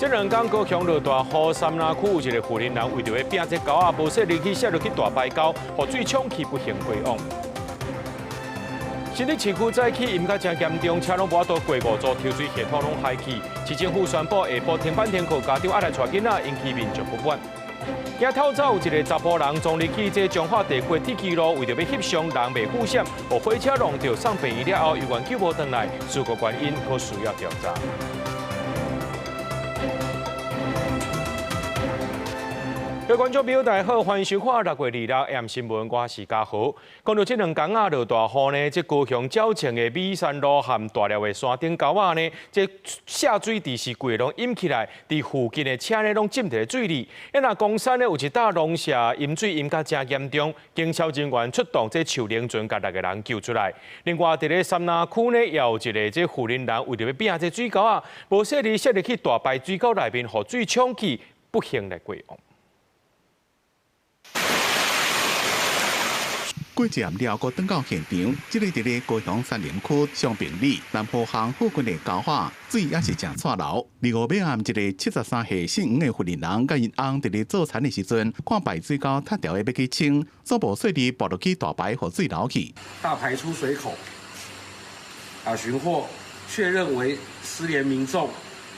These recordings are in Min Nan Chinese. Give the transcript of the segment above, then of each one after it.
這兩工高雄落大雨，杉林區有一个婦人為著欲拚這溝仔，無細膩去摔落去大排溝，予水沖去不幸過往。新竹市區早起淹甲誠嚴重，車攏無法度過五座抽水系統攏害去。市政府宣布下晡停班停課，家長愛來帶囡仔，引起民眾不滿。驚偷走有一个查埔人撞入去這彰化地區鐵岐路，為著欲翕相，人袂赴閃，予火車撞著送病院了後，猶原救無轉來，事故原因閣需要調查。各位觀眾朋友，大家好，歡迎收看6月26 AM 新聞，我是嘉豪。講到這兩工啊，落大雨呢，這高雄鳥情的美山路和大寮的山頂溝仔呢，這下水池是規个攏淹起來，佇附近的車呢攏浸佇咧水裡。啊，若岡山呢有一搭農舍淹水淹甲誠嚴重，警消人員出動這樹靈船，共六个人救出來。另外，佇咧杉林區呢，也有一个這婦人人為著欲拚這水溝仔，無細膩摔入去大排水溝內面，予水沖去，不幸來過往。過一暗了，閣轉到現場，這个佇咧高雄杉林區松平里南湖巷附近的溝仔，水也是誠掣流。25尾暗，一个73歲姓黃的婦人人，佮𪜶翁佇咧做田的時陣，看排水溝塌掉的欲去清，煞無細膩跋落去大排，予水流去。大排出水口，啊，尋獲確認為失聯民眾。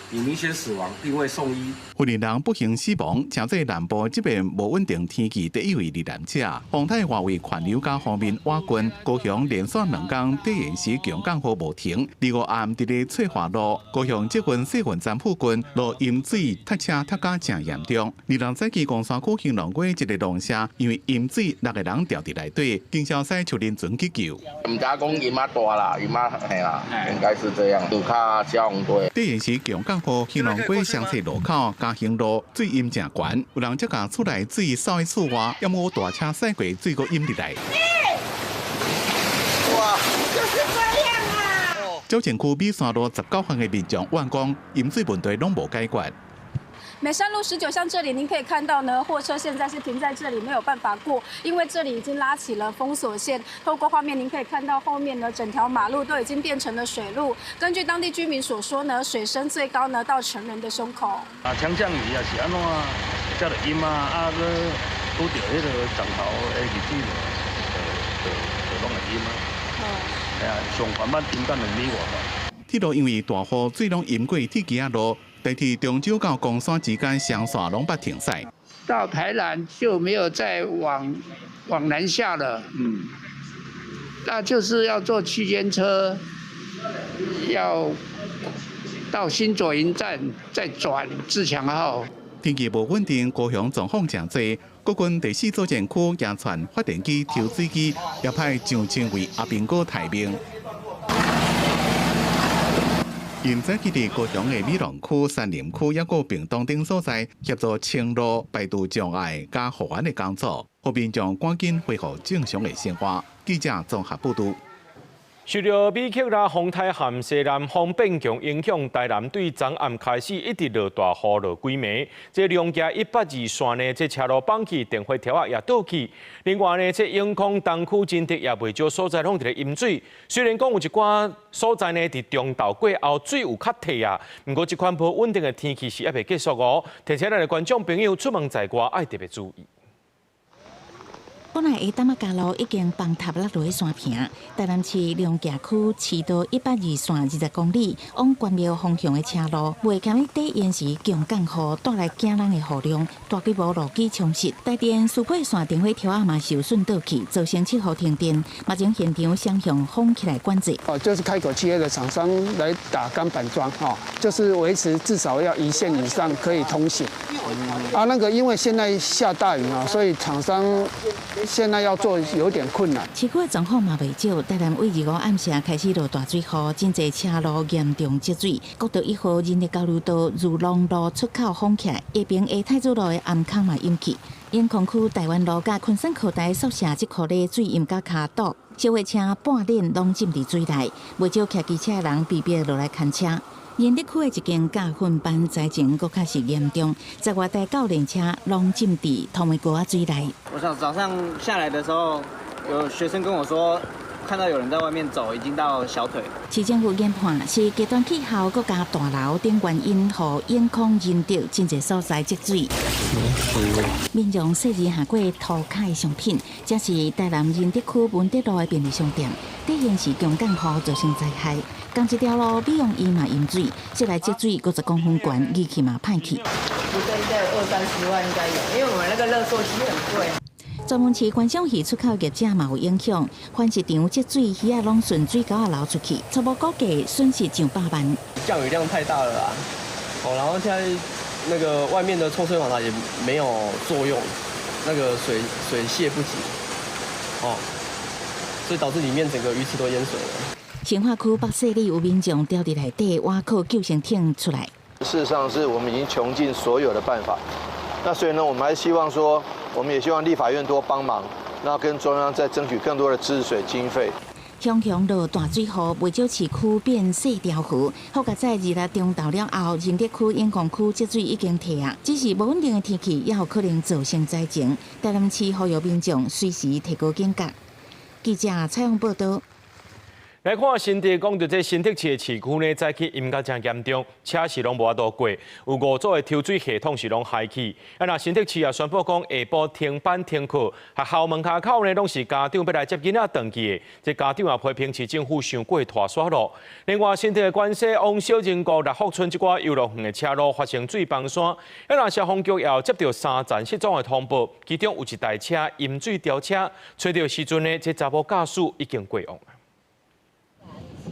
已明顯死亡，並未送醫。婦人人不幸死亡，誠濟南部這邊無穩定天氣第一位罹難者。風颱外圍環流佮鋒面倚近，高雄連續兩工短延時強降雨無停。25暗佇咧翠華路高雄捷運世運站附近，路淹水塞車塞甲誠嚴重。26早起岡山區興隆街一个農舍，因為淹水六个人牢佇內底，警消使樹林船去救。毋知講淹啊大啦，淹啊嘿啦，應該是這樣，有較消防隊。短延時強降雨，興隆街雙切路口嘉興路水淹誠懸，有人則共厝內水掃去厝外，猶無大車駛過，水閣淹入來。哇，就是這樣啊！鳥情區美山路19號的民眾怨講，淹水問題攏無解決。美山路19巷這裡，您可以看到呢，貨車現在是停在這裡，沒有辦法過，因為這裡已經拉起了封鎖線。透過畫面，您可以看到後面呢，整條馬路都已經變成了水路。根據當地居民所說呢，水深最高呢到成人的胸口。啊，強降雨啊是按怎，才會淹啊，啊，閣拄著彼个漲潮的日子，就攏會淹啊。哎呀，上懸捌淹到2米外吧。鐵路因為大雨，水攏淹過鐵岐仔路。台鐵中洲到岡山之間雙線攏捌停駛。到台南就沒有再往南下了，那就是要坐區間車，要到新左營站再轉自強號。天氣無穩定，高雄狀況誠濟。國軍第四作戰區揚傳發電機、抽水機，也派上千位阿兵哥待命。𪜶早起佇高雄的美濃區、杉林區，抑閣屏東等所在，協助清路、排除障礙、佮復原的工作，予民眾趕緊恢復正常的生活。記者綜合報導。受著米克拉風颱和西南風變強影響，台南對昨暗開始一直落大雨落幾暝。這龍崎102線呢，這車路崩去，電火柱仔也倒去。另外呢，這永康東區真的也袂少所在攏佇咧淹水。雖然講有一寡所在呢，佇中晝過後水有較退啊，毋過這款無穩定的天氣是猶未結束哦。提醒咱的觀眾朋友出門在外愛特別注意。本來下擔仔加路已經崩塌落落山坪，台南市龍崎區市道102線20公里往關廟方向的車路，袂堪短延時強降雨帶來驚人的雨量，大規模路基沖蝕，台電輸配線電火柱仔嘛受損倒去，造成7戶停電。目前現場雙向封起來管制。哦，就是開口企業的廠商來打鋼板樁，哈，就是維持至少要一線以上可以通行。啊，那個因為現在下大雨啊，所以廠商現在要做有點困難。市區的狀況嘛袂少，台南位25暗時開始落大水雨，真濟車路嚴重積水。國道1號仁義交流道如龍路出口封起來，下爿下太子路的頷坑嘛淹去。永康區台灣路佮昆山科大宿舍這箍咧水淹到跤肚，小貨車半臉攏浸佇水內，袂少騎機車的人被逼落來牽車。仁德區的一間駕訓班災情閣較是嚴重，十外台教練車攏浸佇通明溝仔水內。我想早上下來的時候，有學生跟我說，看到有人在外面走，已經到小腿。市政府研判是極端氣候，閣加大樓等原因，予永康仁德真濟所在積水。民眾細緻下過塗跤的商品，這是台南仁德區文德路的便利商店，底現是強降雨造成災害。仝一條路美容院嘛淹水，室內積水50公分懸，儀器嘛歹去。不對，應該有二三十萬應該有，因為我們那個熱塑機很貴。專門飼觀賞魚出口業者嘛有影響，繁殖場積水，魚仔攏順水溝仔流出去，初步估計損失上百萬。降雨量太大了啦，哦，然後現在那個外面的抽水馬達也沒有作用，那個水泄不及，哦，所以導致裡面整個魚池都淹水了。新化區北勢里有民眾牢佇內底倚靠救生艇出來。事實上是我們已經窮盡所有的辦法，那所以呢，我們還希望說，我們也希望立法院多幫忙，那跟中央再爭取更多的治水經費。雄雄落大水雨，袂少市區變細條河。好佳哉26中晝了後，仁德區、永康區積水已經退啊，只是無穩定的天氣，也有可能造成災情。台南市呼籲民眾隨時提高警覺。記者採訪報道。來看新竹，講著這新竹市的市區呢，早起淹甲誠嚴重，車是攏無法度過，有五組的抽水系統是攏害去。啊，若新竹市也宣布講，下晡停班停課，學校門跤口呢，攏是家長欲來接囡仔轉去的。這家長也批評市政府傷過拖沙咯。另外，新竹的關西王小仁國六福村這寡遊樂園的車路發生水崩山，啊，若消防局也有接著三層失蹤的通報，其中有一台車淹水掉車，揣著時陣呢，這查某駕駛已經過往。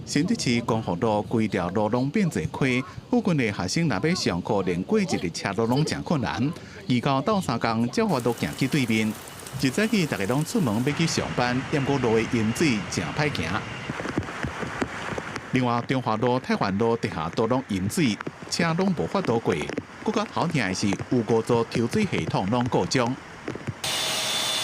新竹市光復路規條路攏變做溪，附近的學生若欲上課，連過一个車路攏誠困難。二到鬥相共，才法度行去對面。一早起，大家攏出門欲去上班，毋過路的淹水誠歹行。另外，中華路、太環路地下都攏淹水，車攏無法度過。閣較頭疼的是，有五座抽水系統攏故障，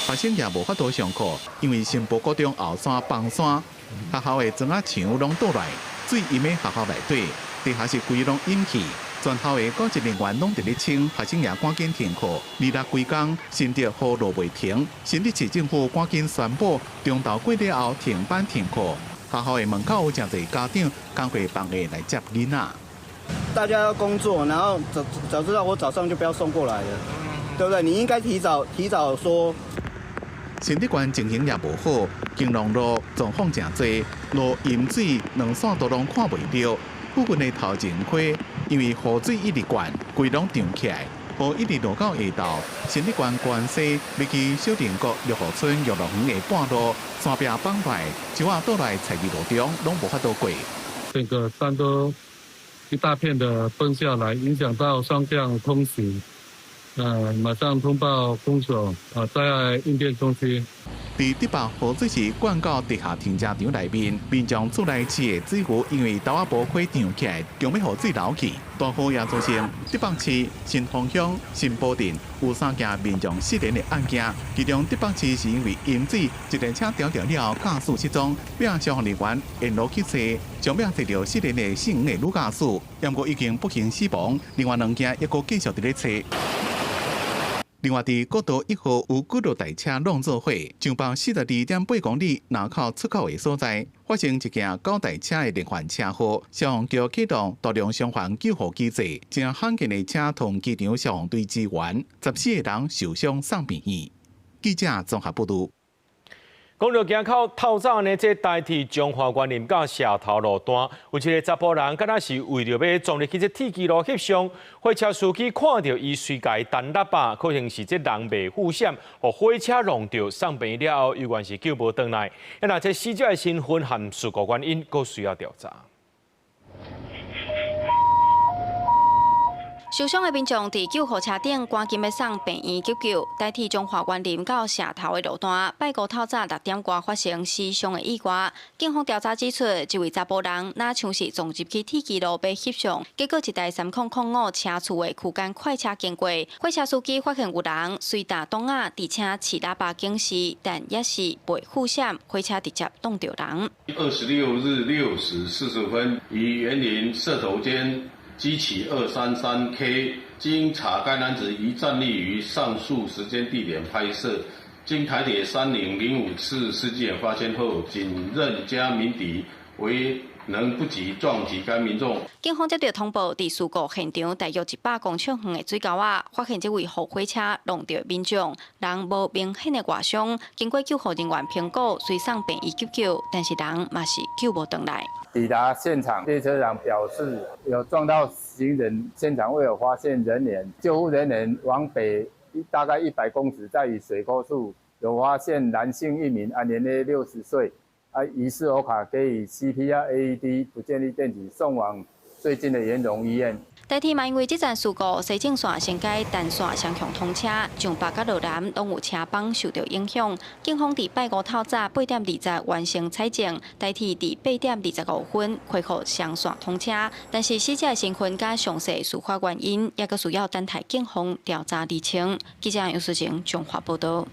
學生也無法度上課，因為新埔國中後山崩山。學校的磚仔牆攏倒來，水淹佇學校內底，地下室規攏淹去，全校的教職人員攏佇咧清，學生也趕緊停課。26規工，新竹雨落袂停，新竹市政府趕緊宣布，中晝過了後停班停課。學校的門口有誠濟家長，工課放下來接囡仔。大家要工作，然後早早知道我早上就不要送過來了，對不對？你應該提早提早說。新竹縣情形也無好，興隆路狀況誠濟，路淹水，兩線都攏看袂著。附近的頭前溪因為雨水一直灌，規攏漲起來，雨一直落到下晝。新竹縣關西欲去小林國六福村遊樂園的半路，山壁崩來，樹仔倒來菜園路中，攏無法度過。整個山都一大片的崩下來，影響到雙向通行。馬上通報公所啊，災害應變中心。佇竹北雨水是灌到地下停車場內面，民眾厝內飼的水魚因為豆仔埔溪漲起來，強欲予水流去，大雨也造成竹北市新豐鄉新埔鎮有三件民眾失聯的案件，其中竹北市是因為淹水，一台車掉掉了後駕駛失蹤，尾仔消防人員沿路去揣，上尾揣著失聯的姓黃的女駕駛，毋過已經不幸死亡。另外兩件猶閣繼續佇咧揣。另外，佇國道1號有幾落台車挵做伙，上北42.8公里林口出口的所在，發生一件九台車的連環車禍，消防局啟動大量傷員救護機制，誠罕見的車同機場消防隊支援，14個人受傷送病院。記者綜合報導。講著行口透早呢，這台鐵彰化員林佮社頭路段，有一個查埔人，敢若是為著欲撞入去這鐵支路翕相，火車司機看著伊隨共伊彈喇叭，可能是這人袂負險，予火車撞著送病院了後，猶原是救無轉來。啊，若這死者的身份和事故原因，閣需要調查。受傷的民眾佇救護車頂，趕緊欲送病院急救。台鐵彰化員林到社頭的路段，拜五透早6點外發生死傷的意外。警方調查指出，這位查埔人若像是撞入去鐵支路欲翕相，結果一台3005車次的區間快車經過，火車司機發現有人隨踏擋仔，佇車揤喇叭警示，但也是袂負險，火車直接擋著人。26日6時40分，於員林社頭間。機起233K，經查該男子疑站立於上述時間地點拍攝，經台鐵3005次司機員發現後，僅認加鳴笛為能不及撞擊該民眾。警方接到通報，佇事故現場大約100公尺遠的水溝仔，發現這位予貨車挵著民眾，人無明顯的外傷。經過救護人員評估，隨送病院急救，但是人嘛是救無轉來。抵達現場，列車長表示有撞到行人，現場未有發現人員，救護人員往北大概100公尺，在於水溝處有發現男性一名，啊，年約60歲。啊，疑似歐卡給予 CPR AED，不建議電擊，送往最近的員榮醫院。台鐵嘛因為這場事故，西正線先改單線雙向通車，上北佮落南攏有車班受著影響。警方佇拜五透早8點20完成採證，台鐵佇8點25分恢復雙線通車，但是死者的身份佮詳細事發原因，猶閣需要等待警方調查釐清。記者楊淑晴綜合報導。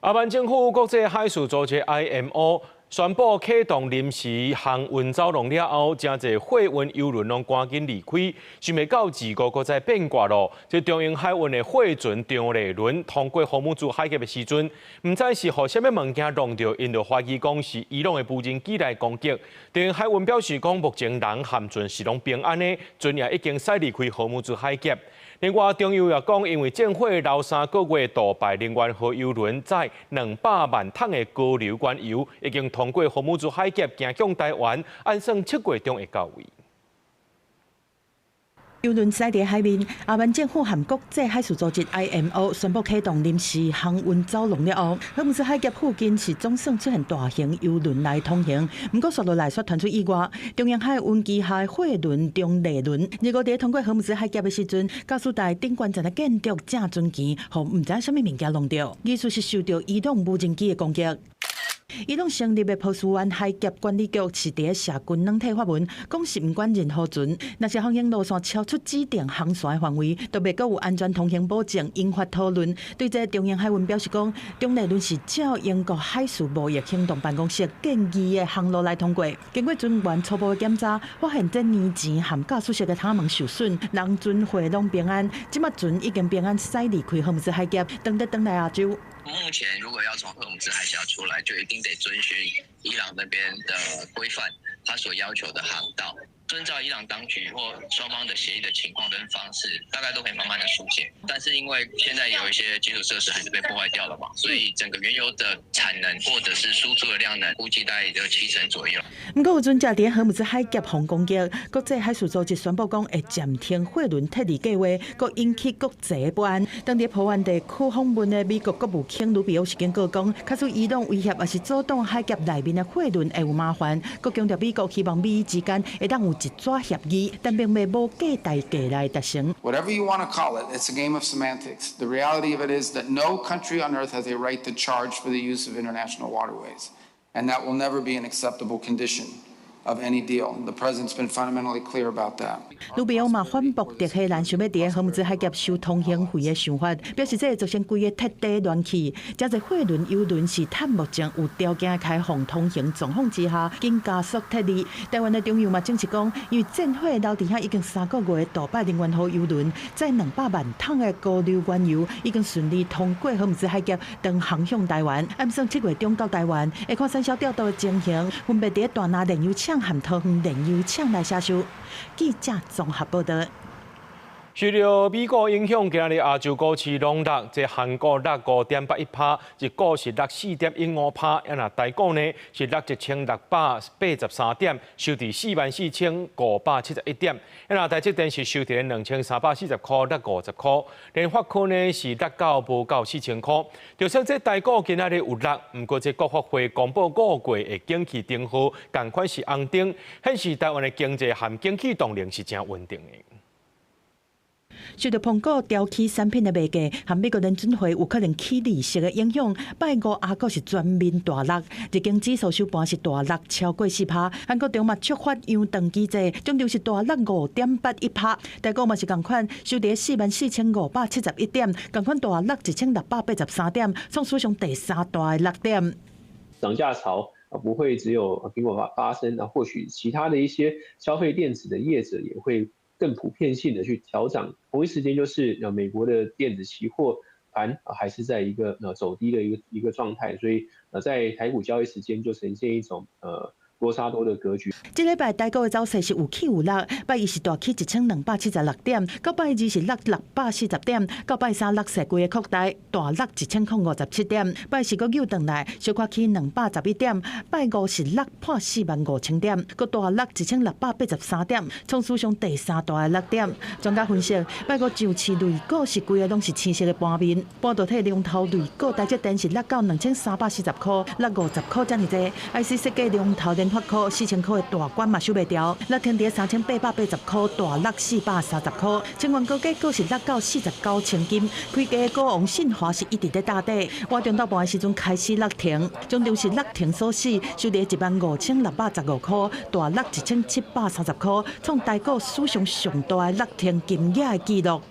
阿曼政府國際海事組織 IMO 宣布啟動臨時航運走廊了後，誠濟貨運郵輪攏趕緊離開，想袂到自國閣再變卦咯。這長榮海運的貨船長麗輪通過荷姆茲海峽的時陣，毋知是予啥物物件挵著，𪜶就懷疑講是伊朗的無人機來攻擊。長榮海運表示講，目前人和船是攏平安的，船也已經駛離開荷姆茲海峽。另外，中油也講，因為戰火留3個月，杜拜能源號油輪載200萬桶的高硫原油，已經通過荷姆茲海峽，行向台灣，按算7月中會到位。油輪駛佇海面，阿曼政府和國際海事組織 IMO 宣布啟動臨時航運走廊了後，荷姆茲海峽附近是總算出現大型油輪來通行。毋過，紲落來煞傳出意外，長榮海運旗下貨輪長麗輪，25佇通過荷姆茲海峽的時陣，駕駛台頂懸層的建築正船舷，予毋知啥物物件挵著，疑似是受著伊朗無人機的攻擊。伊朗成立的波斯灣海峽管理局是佇社群軟體發文，講是毋管任何船，若是航行路線超出指定航線的範圍，都袂閣有安全通行保證，引發討論。對這長榮海運表示講，長麗輪是照英國海事貿易行動辦公室建議的航路來通過。經過船員初步的檢查，發現這年前和駕駛室的窗門受損，人船貨攏平安。這馬船已經平安駛離開荷姆茲海峽，轉得轉來亞洲。目前如果要從荷姆茲海峽出來，就一定得遵循伊朗那邊的規範，他所要求的航道，遵照伊朗當局或雙方的協議的情況跟方式，大概都可以慢慢的疏解。但是因為現在有一些基礎設施還是被破壞掉了嘛，所以整個原油的產能或者是輸出的量能，估計大概也就七成左右。毋過有船隻佇荷姆茲海峽予攻擊，國際海事組織宣布講會暫停貨輪撤離計劃，閣引起國際的不安。當佇波灣地區訪問的美國國務卿魯比歐是警告講，假使伊朗威脅抑是阻擋海峽內面的貨輪會有麻煩，閣強調美國希望美伊之間會當有一紙協議，但並袂無價代價來達成。 Whatever you want to call it, it's a game of semantics. The reality of it is that no country on earth has a right to charge for the use of international waterways, and that will never be an acceptable condition of any deal. The president's been fundamentally clear about that. 魯比歐嘛反駁德黑蘭想欲佇荷姆茲海峽收通行費的想法，表示這會造成規个徹底亂去。誠濟貨輪、油輪是趁目前有條件開放通行狀況之下，緊加速撤離。台灣的中油嘛證實講，因為戰火留佇遐已經3個月的杜拜能源號油輪，載200萬桶的高硫原油，已經順利通過荷姆茲海峽，轉航向台灣。按算7月中到台灣，會看產銷調度的情形，分別佇大林煉油廠和桃園煉油廠來銷售。記者綜合報導。受著美股影響，今仔日亞洲股市攏落，這韓股落5.81%，日股是落4.15%，啊若台股呢是落1683點，收佇44,571點。啊若台積電是收佇2340塊，落50塊。聯發科呢是落到無夠4000塊。就算這台股今仔日有落，毋過這國發會公布5月的景氣燈號，仝款是紅燈，顯示台灣的經濟和景氣動能是誠穩定的。受著蘋果調起產品的賣價，和美國聯準會有可能起利息的影響，拜五亞股是全面大落，日經指數收盤是大落超過4%，韓國中嘛觸發揚長機制，終場是大落5.81%。台股嘛是仝款，收佇44,571點，仝款大落1683點，創史上第三大的落點。漲價潮啊，不會只有蘋果發生，啊，或許其他的一些消費電子的業者也會更普遍性的去調漲。同一時間，就是美國的電子期貨盤還是在一個走低的一個狀態，所以在台股交易時間就呈現一種多殺多的格局。這禮拜台股的走勢是有起有落，拜一是大起1276點，到拜二是落640點，到拜三落勢規個擴大，大落1057點，拜四閣扭轉來，小可起211點，拜五是落破4萬5千點，閣大落1683點，創史上第三大的落點。專家分析，拜五上市類股是規个攏是青色的盤面，半導體龍頭類股台積電是落到2340箍，落50箍遮爾濟。IC 設計龍頭聯發科4000箍的大關嘛守袂牢，落停佇3880箍，大落430箍。千元高價閣是落到49千金，開價股王信華是一直咧打底，我中晝盤的時陣開始落停，終場是落停鎖死，收佇15,615箍，大落1730箍，創台股史上上大的落停金額的紀錄。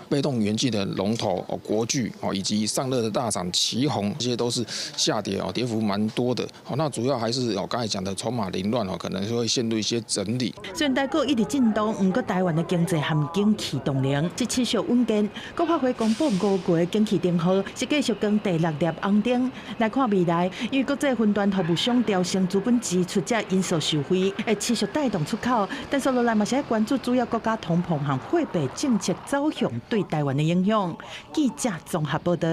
被動元件的龍頭哦，國巨哦，以及散熱的大廠奇鋐，這些都是下跌哦，跌幅蠻多的。好，那主要還是哦，剛才講的籌碼凌亂哦，可能會陷入一些整理。雖然台股一直震盪，毋過台灣的經濟和景氣動能是持續穩健。國發會公布5月景氣燈號，是繼續扛第六粒紅燈。來看未來，因為國際雲端服務商調升資本支出這因素受惠，會持續帶動出口。但是落來嘛是愛關注主要國家通膨和貨幣政策走向對台灣的影響。記者綜合報導。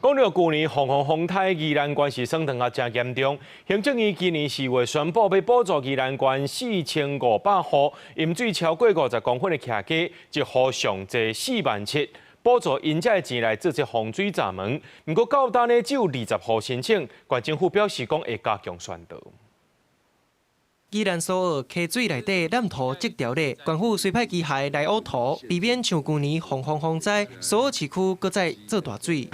講到舊年防洪風颱，宜蘭縣是損斷啊誠嚴重。行政院今年4月宣布欲補助宜蘭縣4500戶淹水超過50公分的徛家，一戶上濟4萬7，補助𪜶遮的錢來做這防水閘門。毋過到今呢，只有20戶申請，縣政府表示講會加強宣導。宜蘭蘇澳溪水內底濫塗積條咧，縣府隨派機械來挖土，避免像舊年洪峰洪災，蘇澳市區閣再做大水。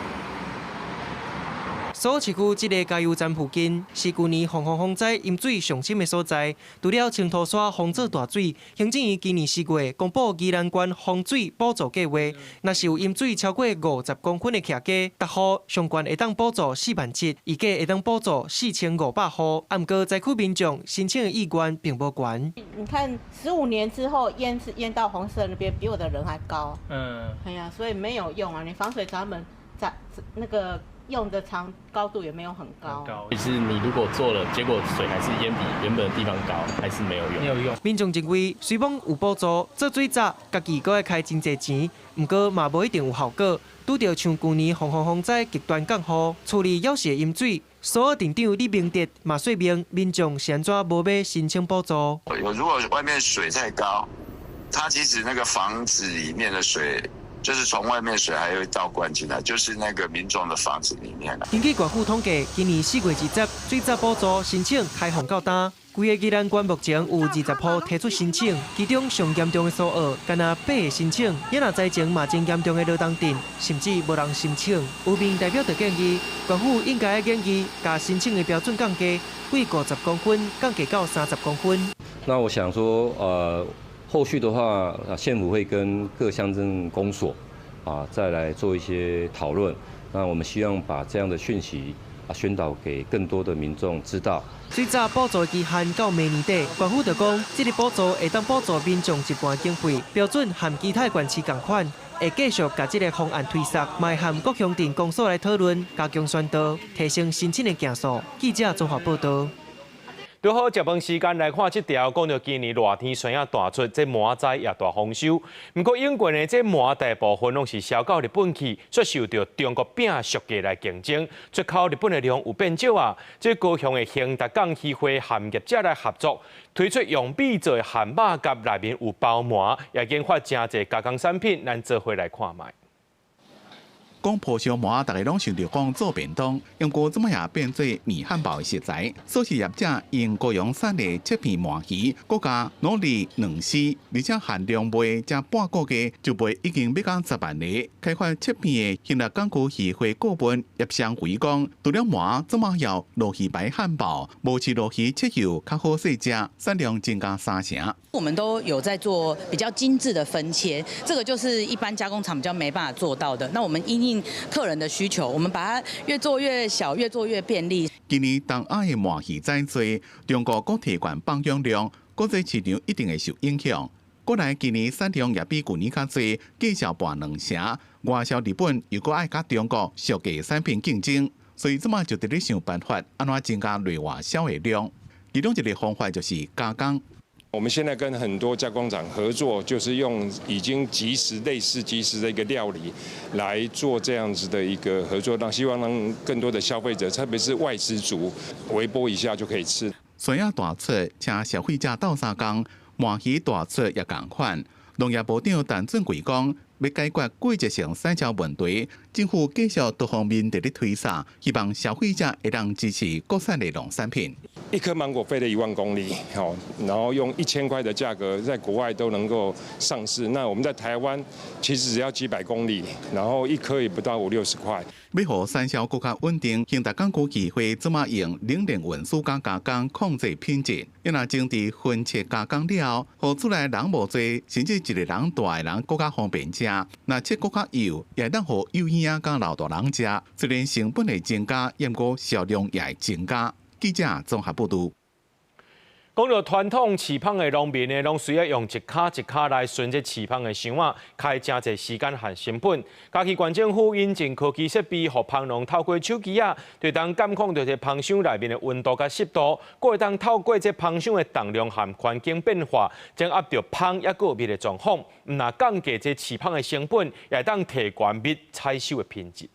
蘇澳市區這个加油站附近是舊年洪峰洪災淹水上深的所在。除了青土山洪做大水，行政院今年4月公布宜蘭縣洪水補助計劃，若是有淹水超過50公分的徛家，逐戶上懸會當補助4萬7，預計會當補助4500戶。啊，毋過災區民眾申請的意願並無懸。你看15年之後淹是淹到紅色那邊，比我的人還高。哎呀，所以沒有用啊！你防水閘門閘那個。用的長高度也沒有很高。其實你如果做了，結果水還是淹比原本的地方高，還是沒有用。沒有用。民眾認為，雖罔有補助，做水閘，家己閣愛開真濟錢，毋過嘛無一定有效果。拄著像舊年洪峰洪災極端降雨，厝裡猶是會淹水。蘇澳鎮長李明哲嘛說明，民眾是按怎無欲申請補助。如果外面水太高，它其實那個房子裡面的水。就是從外面水還會倒灌進來，就是那個民眾的房子裡面。根據縣府統計，今年4月20，水閘補助申請開放到今，規个宜蘭縣目前有20戶提出申請，其中上嚴重的蘇澳，干焦八个申請，也若災情嘛真嚴重的羅東鎮，甚至無人申請。有民代表就建議，縣府應該建議，共申請的標準降低，對50公分降低到30公分。那我想說，後續的話，縣府會跟各鄉鎮公所啊，再來做一些討論。那我們希望把這樣的訊息啊宣導給更多的民眾知道。水閘補助期限到明年底，縣府就講，這个補助會當補助民眾一半經費，標準和其他縣市仝款，會繼續共這个方案推捒，嘛會和各鄉鎮公所來討論，加強宣導，提升申請的件數。記者綜合報導。拄好食飯時間來看這條，講著今年熱天酸仔大出，這鰻仔也大豐收。毋過英國呢，這鰻大部分攏是銷到日本去，卻受著中國餅俗價來競爭，出口日本的量有變少啊。這高雄的興達港漁會和業者來合作，推出用米做的漢堡佮內面有包鰻，也研發誠濟加工產品，咱做伙來看覓。講蒲燒鰻，大家攏想著講做便當，毋過這擺也變做麵漢堡的食材。素食業者用高雄產的切片鰻魚，閣加滷味卵絲，而且限量賣，才半個月就賣已經欲到10萬个。開發切片的興達港區漁會顧問葉湘輝講，除了鰻，這擺有鱸魚排漢堡，無刺鱸魚切幼較好細食，產量增加3成。我們都有在做比較精緻的分切，這個就是一般加工廠比較沒辦法做到的。那我們因應客人的需求，我們把它越做越小，越做越便利。今年東亞的鰻魚災濟，中國閣提懸放養量，國際市場一定會受影響。過來今年產量也比舊年較濟，價數跋兩成。外銷日本又閣愛佮中國俗價產品競爭，所以這馬就佇咧想辦法，按怎增加內外銷的量。其中一個方法就是加工。我們現在跟很多加工廠合作，就是用已經即食類似即食的一個料理來做這樣子的一個合作，讓希望讓更多的消費者，特別是外食族，微波一下就可以吃。山仔大出，請消費者鬥相共，鰻魚大出也仝款。農業部長陳俊貴講，欲解決季節性產銷問題，政府繼續多方面佇咧推捒，希望消費者會當支持國產的農產品。一顆芒果飛了1萬公里，好，然後用1000塊的價格在國外都能夠上市。那我們在台灣其實只要幾百公里，然後一顆也不到五六十塊。欲予產銷閣較穩定，興達港區議會這馬用冷鏈運輸佮加工控制品質。伊若將佇分切加工了後，予厝內人無濟，甚至一個人蹛的人閣較方便食。若切閣較幼，也會當予幼嬰仔佮老大人食。雖然成本會增加，毋過銷量也會增加。記者綜合報導。講到傳統飼蜂的農民呢，攏需要用一跤一跤來巡這飼蜂的箱仔，開誠濟時間和成本。嘉義縣政府引進科技設備，予蜂農透過手機仔，就當監控著這蜂箱內面的溫度佮濕度，閣會當透過這蜂箱的重量和環境變化，掌握著蜂抑閣蜜的狀況。毋但降低這飼蜂的成本，也會當提懸蜜採收的品質。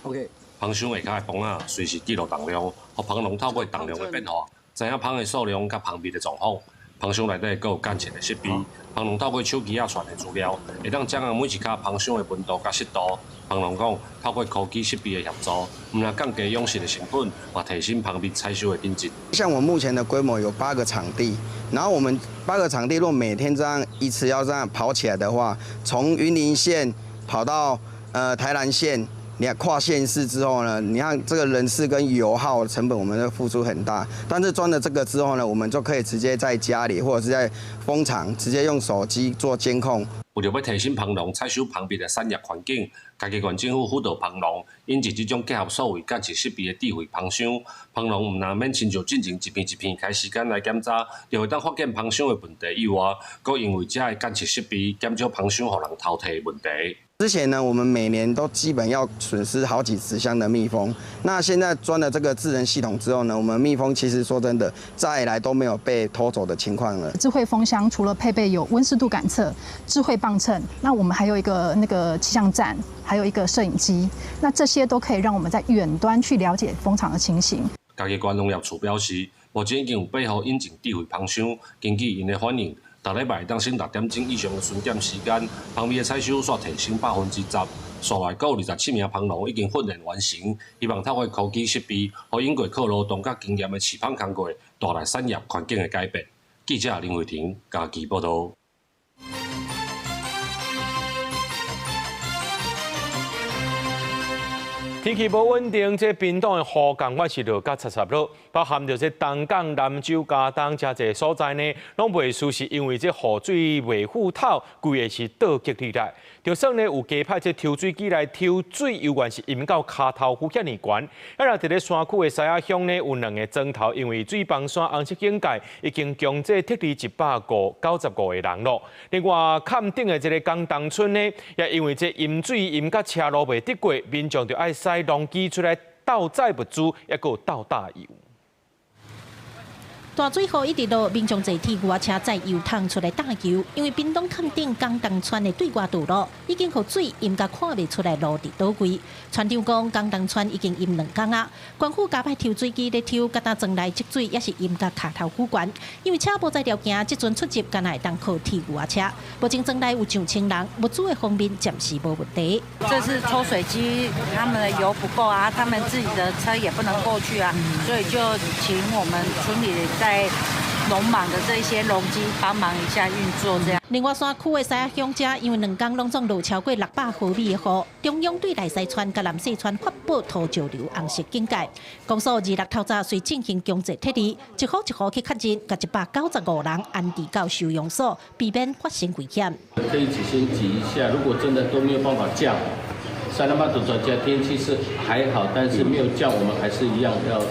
OK。蜂箱下跤的磅仔隨時記錄重量，予蜂農透過重量的變化，知影蜂的數量佮蜂蜜的狀況。蜂箱內底閣有監測的設備，蜂農透過手機仔傳的資料，會當掌握每一跤蜂箱的溫度佮濕度。蜂農講，透過科技設備的協助，毋但降低養殖的成本，嘛提升蜂蜜採收的品質。像我目前的規模有八個場地，然後我們八個場地若每天這樣一次要這樣跑起來的話，從雲林縣跑到台南縣。你看跨縣市之後呢，你看這個人事跟油耗成本，我們都付出很大。但是裝了這個之後呢，我們就可以直接在家裡或者是在蜂場直接用手機做監控。為著欲提升蜂農採收蜂蜜的產業環境，嘉義縣政府輔導蜂農引進這種結合數位監測設備的智慧蜂箱。蜂農毋但免親像進前一片一片開時間來檢查，就會當發現蜂箱的問題以外，閣因為這的監測設備減少蜂箱予人偷提的問題。之前呢，我們每年都基本要損失好幾十箱的蜜蜂。那現在裝了這個智能系統之後呢，我們蜜蜂其實說真的，再來都沒有被偷走的情況了。智慧蜂箱除了配備有溫濕度感測、智慧磅秤，那我們還有一個那個氣象站，還有一個攝影機，那這些都可以讓我們在遠端去了解蜂場的情形。嘉義縣農業處表示，目前已經有八戶引進智慧蜂箱，根據𪜶的反應，逐禮拜當省6點鐘以上的巡檢時間，蜂蜜的採收煞提升10%。紲來閣有27名蜂農已經訓練完成，希望透過科技設備，予用過靠勞動佮經驗的飼蜂工課，帶來產業環境的改變。記者林慧婷嘉義報導。天氣無穩定，這屏東的雨仝款是落甲插插落，包含著這東港、南州、嘉東遮濟所在呢，攏袂輸是因為這雨水袂富透，規个是倒激起來。就算呢有加派這抽水機來抽水，猶原是淹到跤頭夫遐爾懸。啊，若佇咧山區的西仔鄉呢，有兩個莊頭，因為水崩山紅色警戒，已經強制撤離195個人咯。另外，崁頂的這个江東村呢，也因為這淹水淹甲車路袂得過，民眾就愛駛農機出來鬥載物資，抑閣有鬥打油。大水雨一直落，民眾坐鐵牛仔車載油桶出來打油，因為屏東崁頂江東村的對外道路已經予水淹甲看袂出來路佇佗位。村長講，江東村已經淹2工啊，縣府加派抽水機咧抽，佮當莊內積水也是淹甲跤頭久懸。因為車無才調行，這陣出入敢若會當靠鐵牛仔車。目前莊內有上千人，物資的方面暫時無問題。這次抽水機他們的油不夠啊，他們自己的車也不能過去啊，所以就請我們村裡在農忙的這些農機幫忙一下運作，這樣。另外，山區的西仔鄉遮，因為兩工攏總落超過600毫米的雨，中央對內西村佮南勢村發布土石流紅色警戒。公所26透早隨進行強制撤離，一戶一戶去確認，共195人安置到收容所，避免發生危險。可以先擠一下，如果真的都沒有辦法降，三六八堵專家天氣是還好，但是沒有降，我們還是一樣要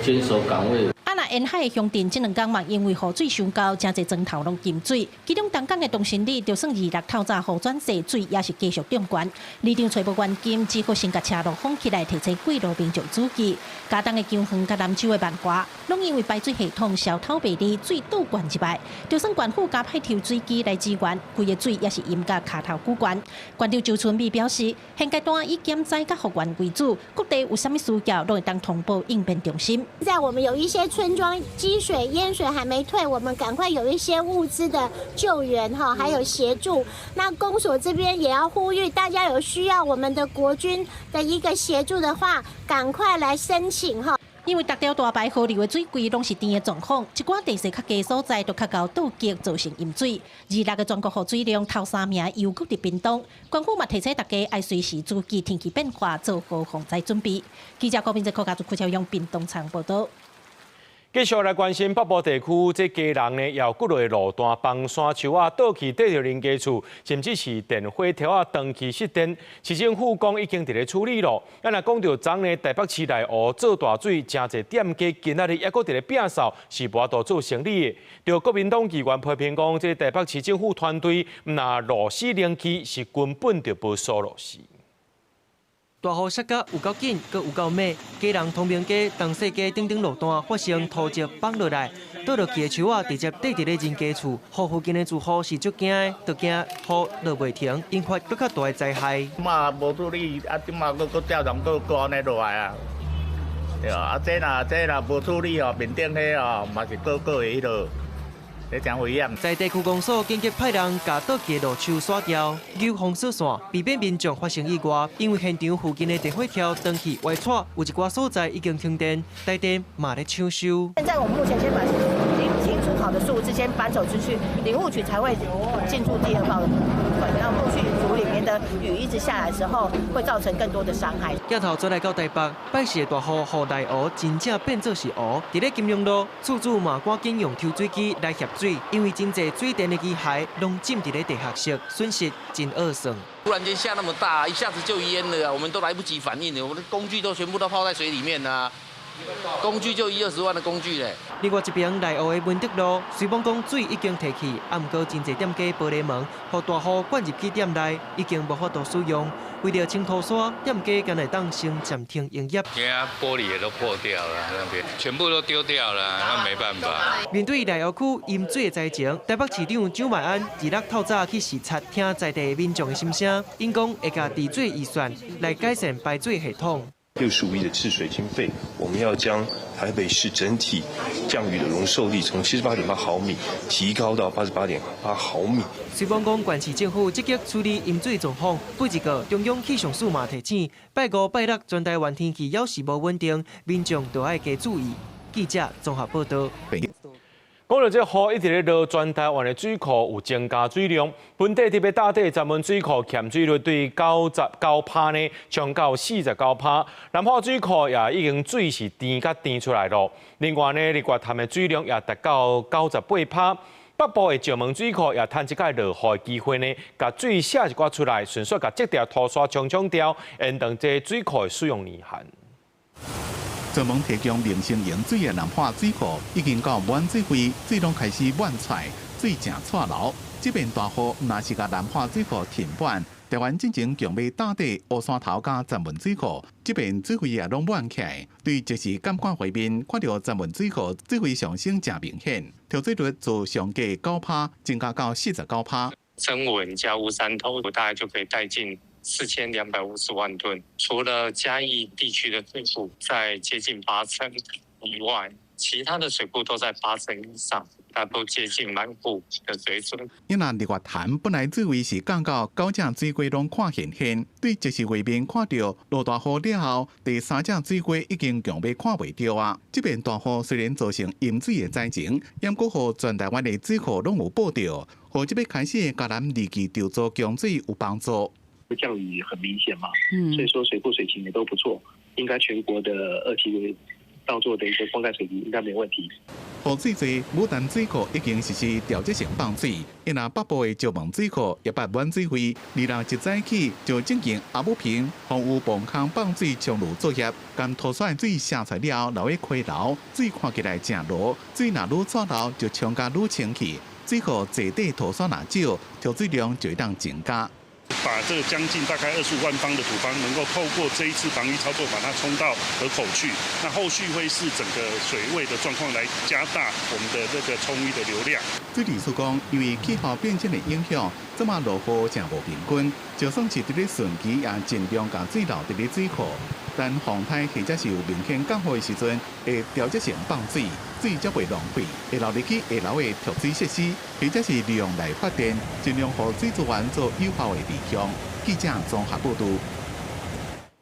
堅守崗位。啊，若下沿海的鄉鎮這兩工嘛，因為雨水傷高，誠濟磚頭攏浸水。其中東港的東新里，就算二六透早雨轉細，水也是繼續漲懸。里長揣無現金，只好先共車路封起來，提醒過路民眾注意。嘉東的姜園佮南州的萬華，攏因為排水系統消透袂離，水倒灌入來。就算縣府加派抽水機來支援，規个水也是淹甲跤頭龜懸。縣長周春米表示，現階段以減災佮復原為主，各地有啥物需要，攏會當通報應變中心。在我們有一些村莊積水淹水還沒退，我們趕快有一些物資的救援哈，還有協助。那公所這邊也要呼籲大家有需要我們的國軍的一個協助的話，趕快來申請哈。因為逐條大排河流的水櫃攏是甜的狀況，一寡地勢較低所在都較𠢕倒激造成淹水。二六个全國雨水量頭三名猶閣佇屏東，縣府嘛提醒大家愛隨時注意天氣變化，做好防災準備。記者郭明哲、柯家族、柯超勇屏東採訪報導。繼續來關心北部地區，這家人呢，有幾落路段崩山樹仔倒去綴著人家厝，甚至是電火柱仔長期失電。市政府講已經佇咧處理咯。咱若講著昨呢，台北市內湖做大水，誠濟店家今仔日猶閣佇咧摒掃，是無法度做生理的。著國民黨議員批評講，這台北市政府團隊毋若落死靈氣，是根本就無所落實。大雨下甲有夠緊，閣有夠猛，基隆通明街、東勢街等等路段發生土石崩落來，倒落去的樹仔直接綴佇咧人家厝，予附近的住戶是足驚的，就驚雨落袂停，引發閣較大的災害。嘛無處理，啊，這馬閣閣照常閣閣按呢落來啊，對啊，這若無處理哦，面頂彼哦嘛是閣閣會彼落。真危險。在地區公所緊急派人共倒去的路樹刷掉，扭封鎖線，避免民眾發生意外。因為現場附近的電火柱長期歪掣，有一寡所在已經停電，台電嘛咧搶修。現在我們目前先把已經清除好的樹枝先搬走出去，林務局才會進駐第二波的部分。然後後續處理，免得雨一直下來的時候，會造成更多的傷害。鏡頭轉來到台北，拜四的大雨，予內湖真正變做是湖。佇咧金融路，厝主嘛趕緊用抽水機來協水，因為真濟水電的機械攏浸佇咧地下室，損失真惡算。突然間下那麼大，一下子就淹了，我們都來不及反應了，我們的工具都全部都泡在水裡面啦。工具就一二十萬的工具咧。另外一邊內湖的文德路，雖罔講水已經退去，啊，毋過真濟店家玻璃門，予大雨灌入去店內，已經無法度使用。為著清土沙，店家敢會當先暫停營業。因為玻璃也都破掉了，那邊全部都丟掉了，那沒辦法。面對內湖區淹水的災情，台北市長蔣萬安二六透早去視察，聽在地民眾的心聲，𪜶講會共治水預算來改善排水系統。65億的治水經費，我們要將台北市整體降雨的容受力從78.8毫米提高到88.8毫米。雖罔講縣市政府積極處理淹水狀況，不過中央氣象署嘛提醒，拜五、拜六全台灣天氣猶是無穩定，民眾著愛加注意。記者綜合報導。講到這雨一直咧落，全台灣的水庫有增加水量。本地特別大地閘門水庫欠水率對99%呢，衝到49%。南化水庫也已經水是甜甲甜出來咯。另外呢，日月潭的水量也達到98%。北部的石門水庫也趁這擺落雨的機會呢，共水卸一寡出來，順勢共這條土沙沖沖掉，延長這水庫的使用年限。專門提供民生用水的南化水庫已經到滿水位，水攏開始滿出來，水誠掣流。這遍大雨若是共南化水庫填滿，台灣進前強欲打底烏山頭佮閘門水庫，這遍水位也攏滿起來。對即時監看畫面，看著閘門水庫水位上升誠明顯，調水率自上低9%增加到49%。曾文加烏山頭，大概就可以帶進4250萬噸。除了嘉義地區的水庫在接近八成以外，其他的水庫都在八成以上，那都接近滿庫的水準。因為日月潭本來水位是降到九隻水雞攏看現現，對即時畫面看著落大雨了後，第三隻水雞已經強欲看袂著啊！這遍大雨雖然造成淹水的災情，毋過予全台灣的水庫攏有報著，予這欲開始的嘉南二期籌組供水有幫助。降雨很明顯嘛，所以說水庫水情也都不錯，應該全國的二期稻作的一個灌溉水情應該沒問題。雨水濟，牡丹水庫已經實施調節性放水，因若北部的石門水庫也捌滿水位，二六一早起就進行阿武坪防雨磅空放水沖濾作業，將土山的水卸出了後留佇溪流，水看起來誠濁，水若愈掣流就沖甲愈清氣，水庫坐底土沙若少，調水量就會當增加。把這個將近大概25萬方的土方，能夠透過這一次防淤操作，把它沖到河口去。那後續會視整個水位的狀況來加大我們的這個沖淤的流量。水利署講，因為氣候變遷的影響，這馬落雨誠無平均，就算是佇咧汛期，也盡量共水留佇咧水庫。但洪災或者是有明顯降雨的時陣，會調節性放水，水才袂浪費，會流入去下流的蓄水設施，或者是利用來發電，盡量予水資源做有效的利用。記者綜合報道。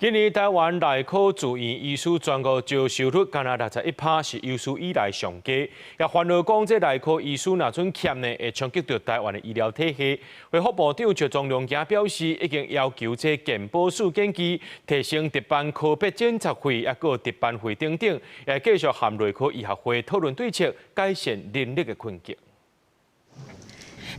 今年台灣內科住院醫師全國招收率干焦61%，是有史以來上低。也煩惱講，這內科醫師若準欠呢，會衝擊著台灣的醫療體系。衛福部長石鍾良行表示，已經要求這健保署建議提升值班科別診察費，抑閣值班費等等，也繼續和內科醫學會討論對策，改善人力的困境。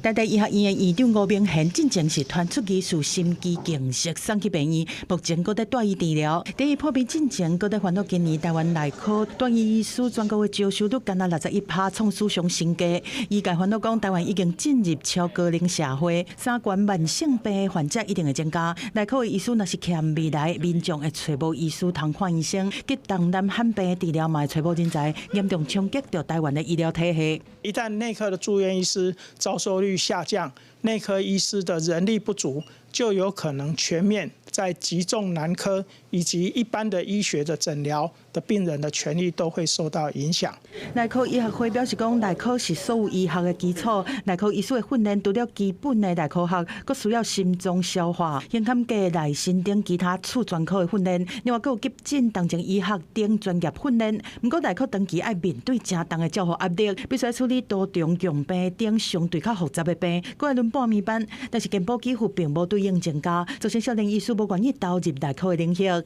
台大醫學院的院長吳明賢進前是傳出疑似心肌梗塞送去病院，目前閣佇住院治療。佇伊破病進前，閣佇煩惱今年台灣內科住院醫師全國的招收率干焦61%，創史上新低。醫界煩惱講，台灣已經進入超高齡社會，三高慢性病的患者一定會增加。內科的醫師若是欠未來民眾會揣無醫師通看醫生，急重難罕病的治療嘛會揣無人才，嚴重衝擊著台灣的醫療體系。一旦內科的住院醫師招收率下降，內科醫師的人力不足，就有可能全面在急重難科以及一般的醫學的診療的病人的權益都會受到影響。內科醫學會表示講，內科是所有醫學的基礎，內科醫師的訓練除了基本的內科學，閣需要心臟、消化、胸腔鏡、內身等其他次專科的訓練，另外閣有急診、重症醫學等專業訓練。毋過內科長期愛面對誠重的照護壓力，必須處理多重共病等相對較複雜的病，閣愛輪半暝班。但是健保給付並無對應增加，造成少年醫師無願意投入內科的領域。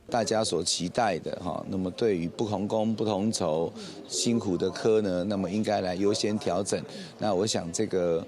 大家所期待的哈，那麼對於不同工不同酬辛苦的科呢，那麼應該來優先調整。那我想這個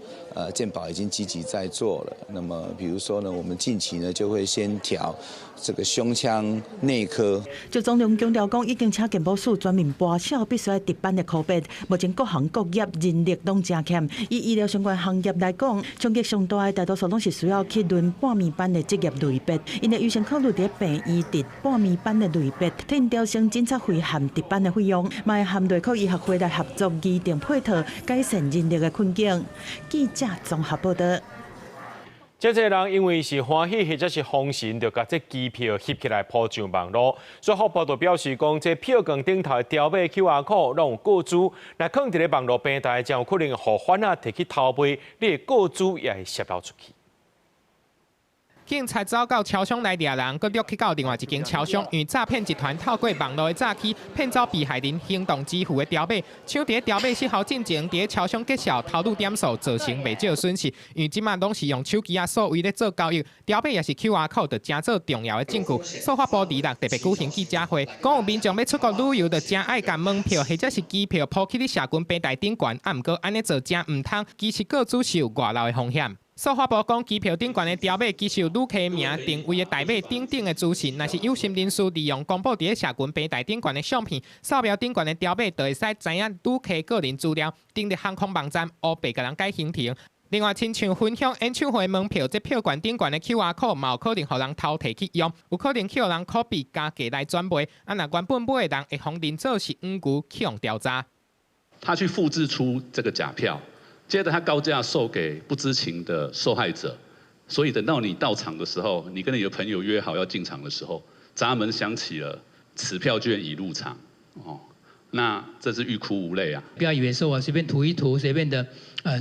健保已經積極在做了。那麼比如說呢，我們近期呢就會先調這個胸腔內科。石宗良強調講，已經請健保署全面撥少必須愛值班的科別，目前各行各業人力攏誠欠。以醫療相關行業來講，衝擊上大的大多數攏是需要去輪半暝班的職業類別，𪜶會優先考慮佇病院值半暝班的類別，替調升診察費和值班的費用，嘛會和內科醫學會來合作擬定配套，改善人力的困境。記者綜合報道。這濟人因為是歡喜或者是封神，就共這機票翕起來 po 上網路。所以法部就表示講，這票券頂頭的條碼 QR code 攏有個資，若囥佇咧網路平台，將有可能予販仔提去偷賣，你的個資也會洩露出去。警察走到超商來掠人，閣掠去到另外一間超商，因為詐騙集團透過網路的詐欺，騙走被害人行動支付的條碼，搶佇條碼失效進前，佇超商結數偷擄點數，造成袂少損失。因為這馬攏是用手機仔數位咧做交易，條碼也是 QR code，就誠做重要的證據。數發部二六特別舉行記者會，講有民眾欲出國旅遊，就誠愛共門票或者是機票 po 去佇社群平台頂懸，啊，毋過按呢做誠毋通，其實個資是有外漏的風險。數發部講，機票頂懸的條碼其實有旅客名、訂位的代碼等等的資訊，若是有心人士利用公布佇咧社群平台頂懸的相片，掃描頂懸的條碼，就會使知影旅客個人資料，登入航空網站烏白共人改行程。另外，親像分享演唱會門票，這票券頂懸的 QR code 嘛有可能予人偷提去用，有可能去予人拷貝加價來轉賣。啊，若原本買的人會予認做是黃牛去予調查。他去複製出這個假票。接着他高價售給不知情的受害者，所以等到你到場的時候，你跟你的朋友約好要進場的時候，閘門響起了，此票券已入場，哦，那這是欲哭無淚啊！不要以為說我隨便塗一塗，隨便的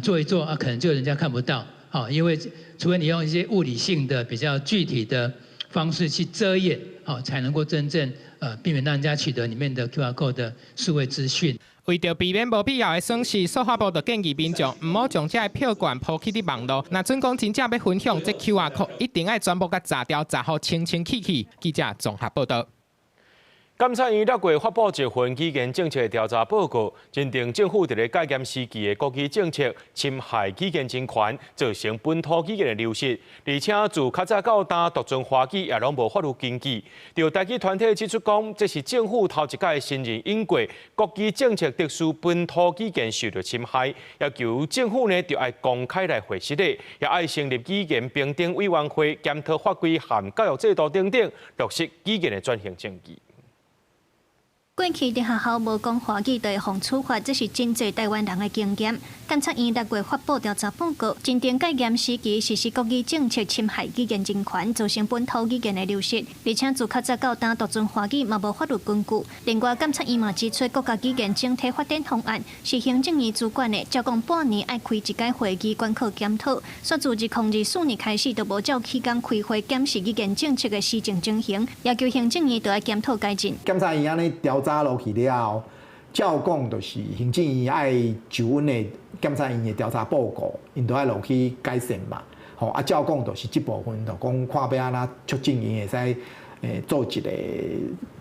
做一做啊，可能就人家看不到，哦，因為除非你用一些物理性的比較具體的方式去遮掩，哦，才能夠真正避免讓人家取得裡面的 QR code 的數位資訊。為著避免無必要的損失，數發部就建議民眾毋好將這个票券 po 去佇網路。若準講真正欲分享這 QR code，一定愛全部共查掉，查予清清氣氣。記者綜合報道。監察院六月發布一份語言政策調查報告，認定政府佇咧戒嚴時期的國語政策侵害語言人權，造成本土語言的流失。而且自較早到今，獨尊華語也攏無法律根據。著台語團體指出講，這是政府頭一擺承認引過國語政策特殊本土語言受著侵害，要求政府呢著愛公開來回實的，也愛成立語言評定委員會，檢討法規和教育制度等等，落實語言的轉型正義。過去佇學校無講華語就會予處罰，這是真濟台灣人的經驗。監察院六月發布調查報告，認定戒嚴時期實施國語政策侵害語言人權，造成本土語言的流失。而且自較早到今，獨尊華語嘛無法律根據。另外，監察院嘛指出，國家語言整體發展方案是行政院主管的，照講半年愛開一擺會議觀課檢討。煞自2024年開始，就無照期間開會檢視語言政策的施政情形，要求行政院著愛檢討改進。監察院按呢調查落去了後，照講就是行政院愛就阮的監察院的調查報告，𪜶著愛落去改善嘛。吼啊，照講就是這部分，就講看欲按怎促進𪜶會使做一個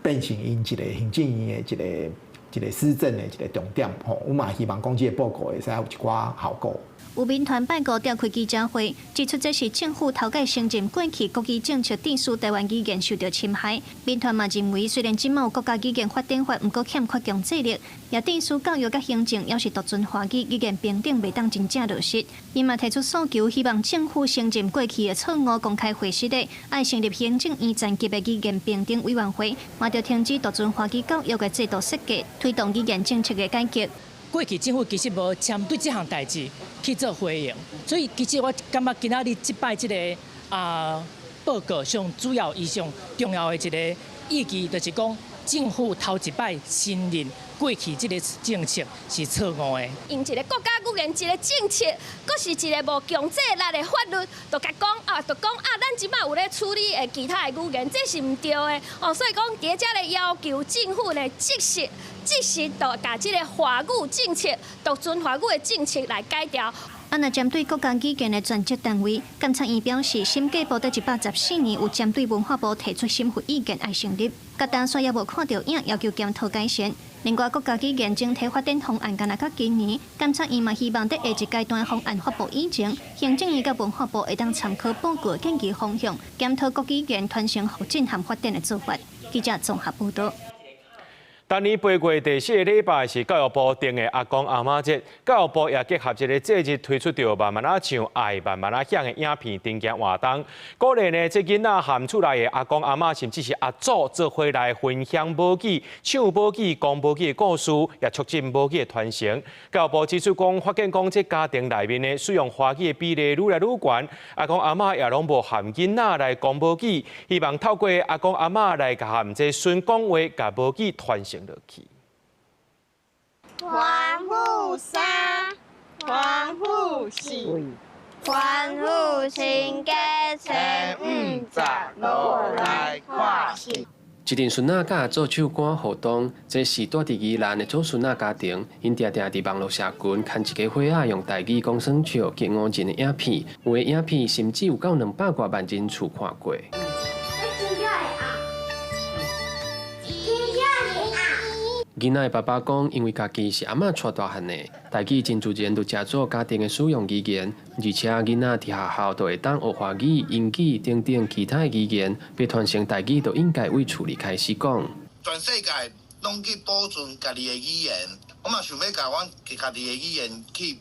變成𪜶一個行政院的一個施政的一個重點。吼，阮嘛希望講這個報告會使有一寡效果。有民團拜五召開記者會，指出這是政府頭擺承認過去國語政策致使台灣語言受著侵害。民團嘛認為，雖然這馬有國家語言發展法，毋過欠缺強制力，也致使教育佮行政猶是獨尊華語，語言平等袂當真正落實。伊嘛提出訴求，希望政府承認過去的錯誤，公開回實的，愛成立行政院層級的語言評定委員會，嘛著停止獨尊華語教育的制度設計，推動語言政策的改革。過去政府其實無針對這項代誌去做回應，所以其實我感覺今仔日這擺這個報告上主要伊上重要的一個意義，就是講政府頭一擺承認過去這個政策是錯誤的。用一個國家語言一個政策，閣是一個無強制力的法律，就共講啊，就講啊，咱這馬有咧處理的其他的語言，這是毋對的哦。所以講，佇遮咧要求政府呢，即時就共這個華語政策、獨尊華語的政策來改掉。啊，若針對國家語言的專責單位，監察院表示，審計部佇114年有針對文化部提出審核意見愛成立，佮當煞猶無看著影，要求檢討改善。另外，國家語言整體發展方案敢若到今年，監察院嘛希望佇下一階段方案發布以前，行政院佮文化部會當參考報告建議方向，檢討國語言傳承、復振和發展的做法。記者綜合報導。逐年8月第四个禮拜是教育部定的阿公阿嬤節，教育部也結合這个節日推出著慢慢仔唱、愛慢慢仔響的影片徵件活動，鼓勵呢這囡仔和厝內的阿公阿嬤，甚至是阿祖做伙來分享母語、唱母語、講母語的故事，也促進母語的傳承。教育部指出講，發現講這家庭內面呢使用華語的比例愈來愈懸，阿公阿嬤也攏無和囡仔來講母語，希望透過阿公阿嬤來和這孫講話，共母語傳承落去。歡呼三，歡呼四，歡呼身家1056來看戲。一陣孫仔佮阿祖唱歌互動，這是蹛佇宜蘭的祖孫仔家庭，𪜶定定佇網路社群牽一家伙仔用台語講耍笑、激五人的影片，有的影片甚至有夠200多萬人次看過。囡仔的爸爸講，因為家己是阿嬤帶大漢的，台語真自然就成做家庭的使用語言，而且囡仔佇學校就會當學華語、英語等等其他的語言，欲傳承台語就應該為厝裡開始講。全世界攏去保存家己的語言，我嘛想欲共阮家己的語言去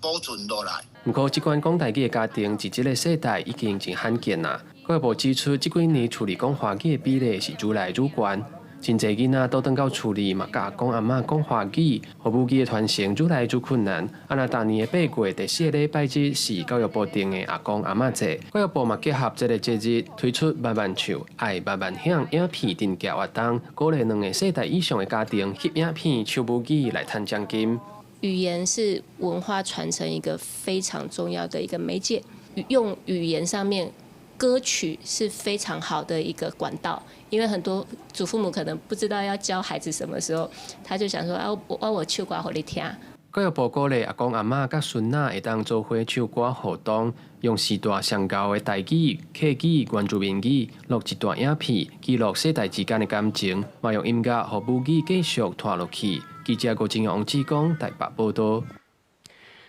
保存落來。毋過，這款講台語的家庭，佇這个世代已經真罕見啦。教育部指出，這幾年厝裡講華語的比例是愈來愈懸。真濟囡仔倒轉到厝裡嘛，佮阿公阿嬤講華語，予母語的傳承愈來愈困難。啊，若逐年的8月第四个禮拜日是教育部定的阿公阿嬤節，教育部嘛結合這个節日，推出慢慢唱、愛慢慢響影片徵件活動，鼓勵兩个世代以上的家庭翕影片、唱母語來趁獎金。語言是文化傳承一個非常重要的一個媒介，用語言上面。歌曲是非常好的一個管道，因為很多祖父母可能不知道要教孩子什麼時候，他就想說啊，我唱歌予你聽。教育部鼓勵阿公阿嬤佮孫仔會當做伙唱歌互動，用時代上厚的台語、客語、原住民語錄一段影片，記錄世代之間的感情，嘛用音樂予母語繼續傳落去。記者郭正王志剛台北報道。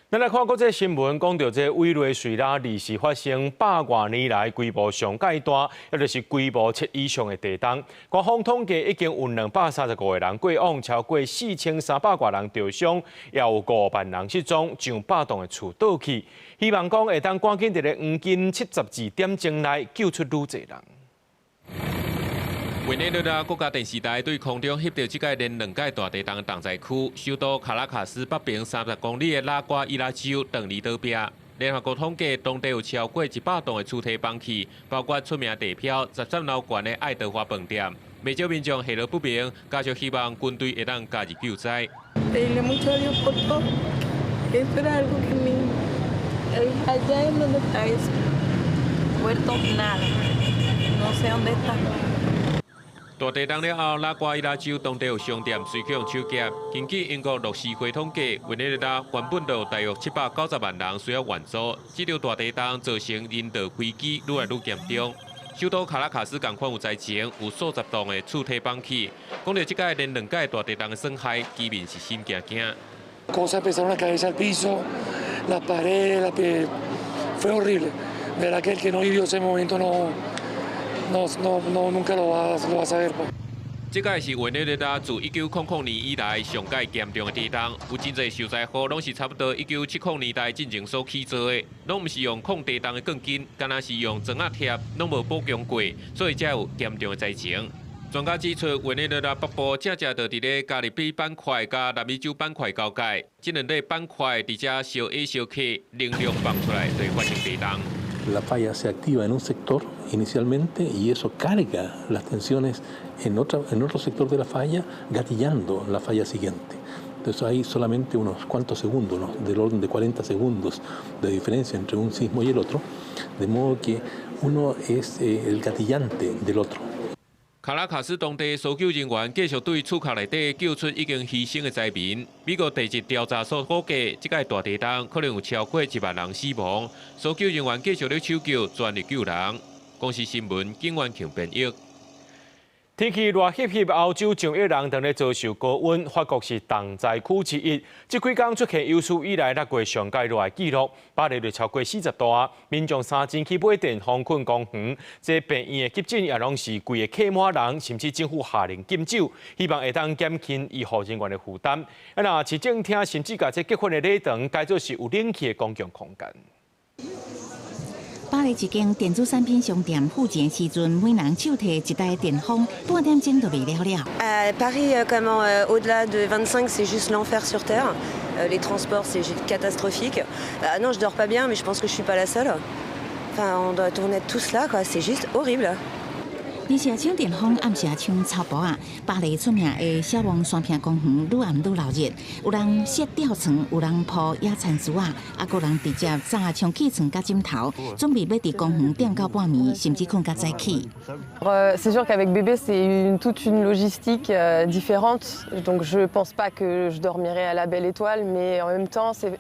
咱來看國際新聞，講到這委內瑞拉二是發生百外年來規模上蓋大，也就是規模七以上的地動。官方統計已經有235個人過往，超過4300外人著傷，也有5萬人失蹤，上百棟的厝倒去。希望講會當趕緊佇咧黃金72點鐘內救出愈濟人。委內瑞拉國家電視台對空中翕著這擺連兩擺大地動的重災區，首都卡拉卡斯北爿30公里的拉瓜伊拉州頓離倒壁。聯合國統計，當地有超過100棟的厝體崩去，包括出名地標13樓懸的愛德華飯店。袂少民眾下落不明，家屬希望軍隊會當加入救災。 Pedirle mucho a Dios por todo. Eso era algo que me... Allá en donde está eso. Muerto nada. No sé dónde está. 大地動了後，拉瓜伊拉州當地有商店隨去予搶劫。根據英國樂施會統計，委內瑞拉原本就有大約790萬人需要援助，這場大地動造成人道危機愈來愈嚴重。首都卡拉卡斯仝款有災情，有數十棟的厝體崩去。講著這擺連兩擺大地動的損害，居民是心驚驚。 Cosas empezaron a caerse al piso, las paredes, la piel, fue horrible. De verdad que el que no vivió ese momento no, no, no, no nunca lo va a saber. 這擺是委內瑞拉自1900年以來上蓋嚴重的地動，有真濟受災戶攏是差不多1970年代進前所起造的，攏毋是用抗地動的鋼筋，敢若是用磚仔貼，攏無補強過，所以才有嚴重的災情。專家指出，委內瑞拉北部正正就佇咧加勒比板塊佮南美洲板塊交界，這兩個板塊佇遮相挨相磕，能量放出來就會發生地動。 La falla se activa en un sector inicialmente y eso carga las tensiones en otro sector de la falla, gatillando la falla siguiente. Entonces hay solamente unos cuantos segundos, ¿no?, del orden de 40 segundos de diferencia entre un sismo y el otro, de modo que uno es el gatillante del otro. 卡拉卡斯當地搜救人員繼續對厝殼內底救出已經犧牲的災民。美國地質調查所估計，這擺大地動可能有超過1萬人死亡。搜救人員繼續咧搜救，全力救人。公視新聞，景元慶編譯。天氣熱翕翕，歐洲上億人當咧遭受高溫，法國是重災區之一。這幾工出現有史以來六月上蓋熱的紀錄，巴黎就超過40度啊！民眾三更去買電風睏公園，這病院的急診也攏是規个客滿人，甚至政府下令禁酒，希望會當減輕醫護人員的負擔。啊，若市政廳甚至共這結婚的禮堂改做是有冷氣的公共空間。巴黎一間電子產品商店付錢時陣，每人手提一台電風，半點鐘就袂了了。 Paris, comment, au-delà de 25, c'est juste l'enfer sur terre. Les transports, c'est juste catastrophique. Non, je dors pas bien, mais je pense que je suis pas la seule. Enfin, on doit tourner tous là, quoi. C'est juste horrible. 日時搶電風，暗時搶草埔仔。巴黎出名的小望山坪公園，愈暗愈鬧熱，有人設吊床，有人鋪野餐櫥仔，啊，閣有人直接紮充氣床佮枕頭，準備欲佇公園踮到半暝，甚至睏較早起。 C'est sûr qu'avec bébé, c'est toute une logistique différente. Donc je pense pas que je dormirais à la belle étoile, mais en même temps, c'est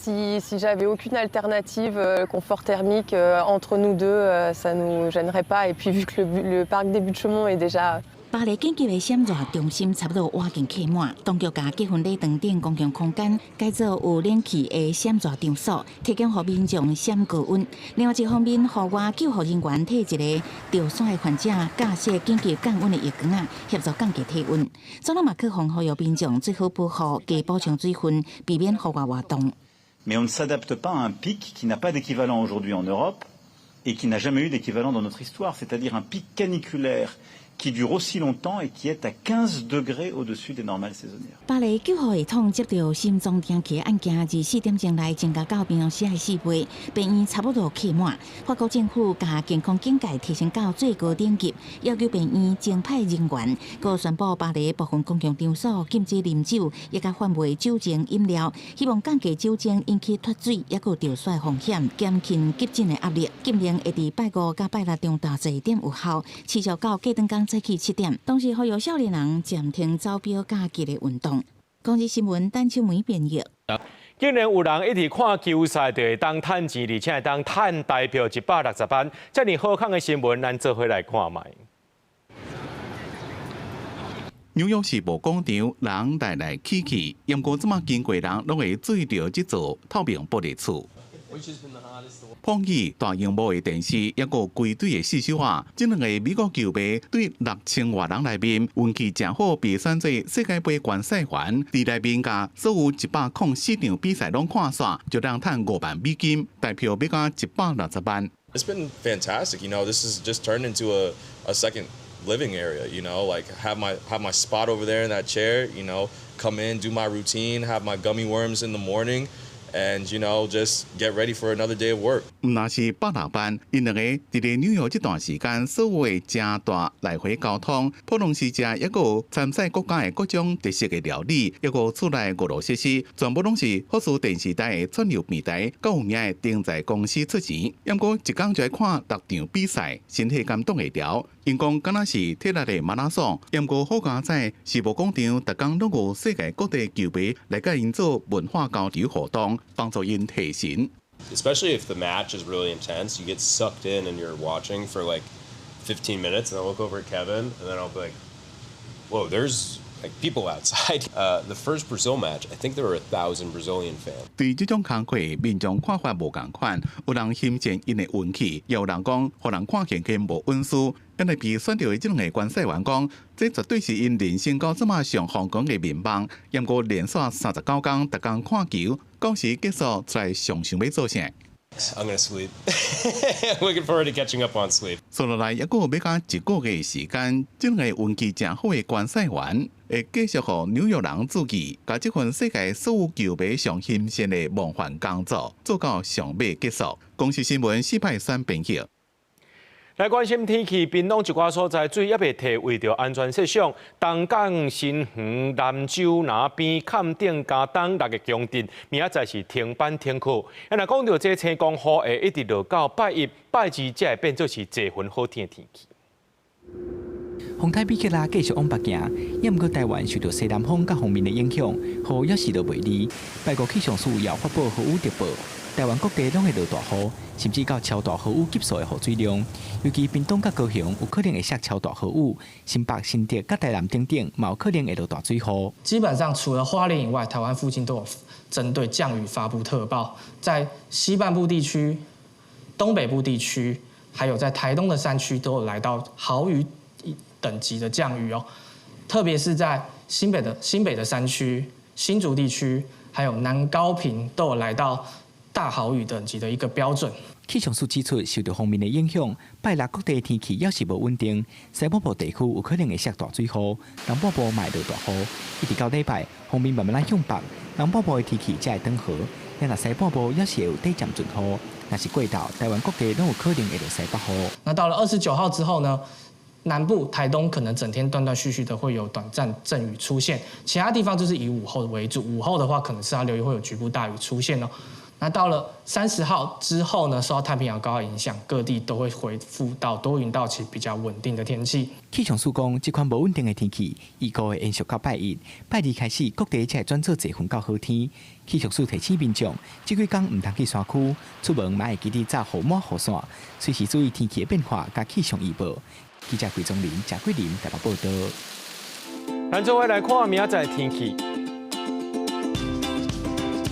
si j'avais aucune alternative confort thermique entre nous deux, ça nous gênerait pas. Et puis vu que le parc des Buttes-Chaumont est déjà 巴黎緊急的閃熱中心差不多倚近客滿，當局共結婚禮堂等公共空間改造有冷氣的閃熱場所，提供予民眾閃高溫。另外一方面，戶外救護人員替一个著痧的患者架設緊急降溫的浴缸仔，協助降低體溫。總統馬克宏呼籲民眾最好保護，加補充水分，避免戶外活動。 Mais on ne s'adapte pas à un pic qui n'a pas d'équivalent aujourd'hui en Europe et qui n'a jamais eu d'équivalent dans notre histoire, c'est-à-dire un pic caniculaire qui dure aussi longtemps et qui est à 15 degrés au-dessus des normales saisonnières. 巴黎救護系統接著心臟停氣案件，24點鐘內增加到平常時的4倍，病院差不多客滿。法國政府共健康警戒提升到最高等級，要求病院增派人員，閣宣布巴黎部分公共場所禁止啉酒，抑佮販賣酒精飲料，希望降低酒精引起脫水，抑閣著痧風險，減輕急診的壓力。禁令會佇拜五佮拜六中晝12點有效，持續到隔頓工早起7點。同時呼籲少年人暫停走錶佮劇烈運動。公視新聞，陳秋梅編譯。竟然有人一直看球賽就會當趁錢，而且會當趁台票160萬，遮爾好康的新聞，咱做伙來看覓。紐約時報廣場人來來去去，毋過這馬經過人攏會注意著這座透明玻璃厝。放起大螢幕的電視，抑閣規隊的四手仔，這兩個美國球迷對6000外人內面運氣誠好，被選做世界盃觀賽員，佇內面共所有104場比賽攏看煞，就通趁5萬美金，台票買甲160萬。 It's been fantastic, This has just turned into a second living area, like have my spot over there in that chair, come in, do my routine, have my gummy worms in the morning, and just get ready for another day of work. 毋但是百六萬，𪜶兩個佇咧紐約這段時間，所有的誠大來回交通，普通時食，抑閣有參賽國家的各種特色的料理，抑閣有厝內娛樂設施，全部攏是福斯電視台的串流平台，較有名的定在公司出錢。毋過一工就愛看六場比賽，身體敢擋會牢？𪜶講敢若是體力的馬拉松，毋過好佳哉，時報廣場逐工攏有世界各地球迷來佮𪜶做文化交流活動，幫助𪜶提神。 Especially if the match is really intense, you get sucked in and you're watching for like 15 minutes, and I'll look over at Kevin, and then I'll be like, "Whoa, there's like people outside." The first Brazil match, I think there were 1,000 Brazilian fans. 對這種工課，民眾看法無仝款，有人欣賞𪜶的運氣，也有人講，予人看見見無隱私。因為被選著的這兩个觀賽員講，這絕對是𪜶人生到這馬上瘋狂的眠夢。毋過連續39工，逐工看球，到時結束出來上想欲做啥？ I'm gonna sleep. Looking forward to catching up on sleep. 紲落來，抑閣欲加一個月時間，這兩个運氣誠好的觀賽員會繼續予紐約人注意，共這份世界所有球迷上欣羨的夢幻工作做到上尾結束。公視新聞四派選編輯。來關心天氣，屏東一寡所在水猶未退，為著安全設想，東港、新園、南州、那邊、崁頂、佳冬六个鄉鎮，明仔載是停班停課。啊，若講著這青光雨會一直落到拜一、拜二，才會變做是濟雲好天的天氣。風台米克拉繼續往北行，也毋過台灣受著西南風佮鋒面的影響，雨猶是落袂離。拜五氣象署也發布豪雨特報，台灣各地攏會落大雨，甚至到超大豪雨級數的雨水量。尤其屏東佮高雄有可能會下超大豪雨，新北、新竹佮台南等等，嘛有可能會落大水雨。基本上除了花蓮以外，台灣附近都有針對降雨發布特報，在西半部地區、東北部地區，還有在台東的山區都有來到豪雨等級的降雨哦，特別是在新北的山區、新竹地區，還有南高屏都有來到大豪雨等級的一個標準。氣象署指出，受著鋒面的影響，拜六各地天氣猶是無穩定，西半部地區有可能會下大水雨，東半部嘛會落大雨。一直到禮拜，鋒面慢慢仔向北，東半部的天氣才會轉好。若西半部猶是會有短暫陣雨，若是過晝，台灣各地攏有可能會落西北雨。那到了29號之後呢？南部台東可能整天斷斷續續的會有短暫陣雨出現，其他地方就是以午後為主。午後的話，可能是要留意會有局部大雨出現哦。那到了30號之後呢，受到太平洋高壓影響，各地都會恢復到多雲到晴比較穩定的天氣。氣象署講，這款無穩定的天氣，預估會延續到拜一、拜二開始，各地才會轉做濟雲到好天。氣象署提醒民眾，這幾工毋通去山區，出門嘛會記得紮雨帽、雨傘，隨時注意天氣的變化佮氣象預報。記者桂宗林、賈桂林台北報導。咱做伙來看明仔載天氣。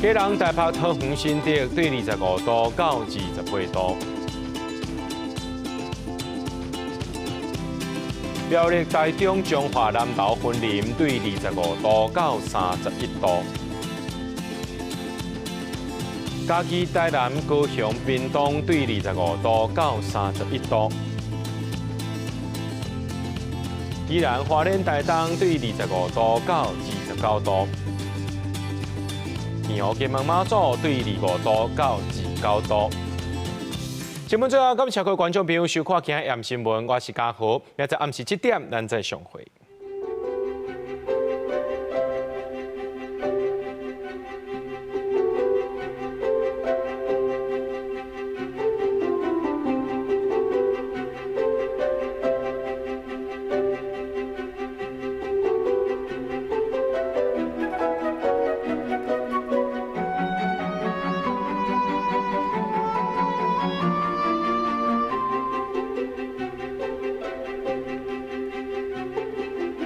基隆、台北、桃園、新竹對25度到28度。苗栗、台中、彰化、南投、雲林對25度到31度。嘉義、台南、高雄、屏東對25度到31度。宜蘭、花蓮、台東對25度到29度。澎湖、金門、馬祖對25度到29度。新聞最後，感謝各位觀眾朋友收看今日暗新聞，我是嘉豪，明仔暗時7點，咱再相會。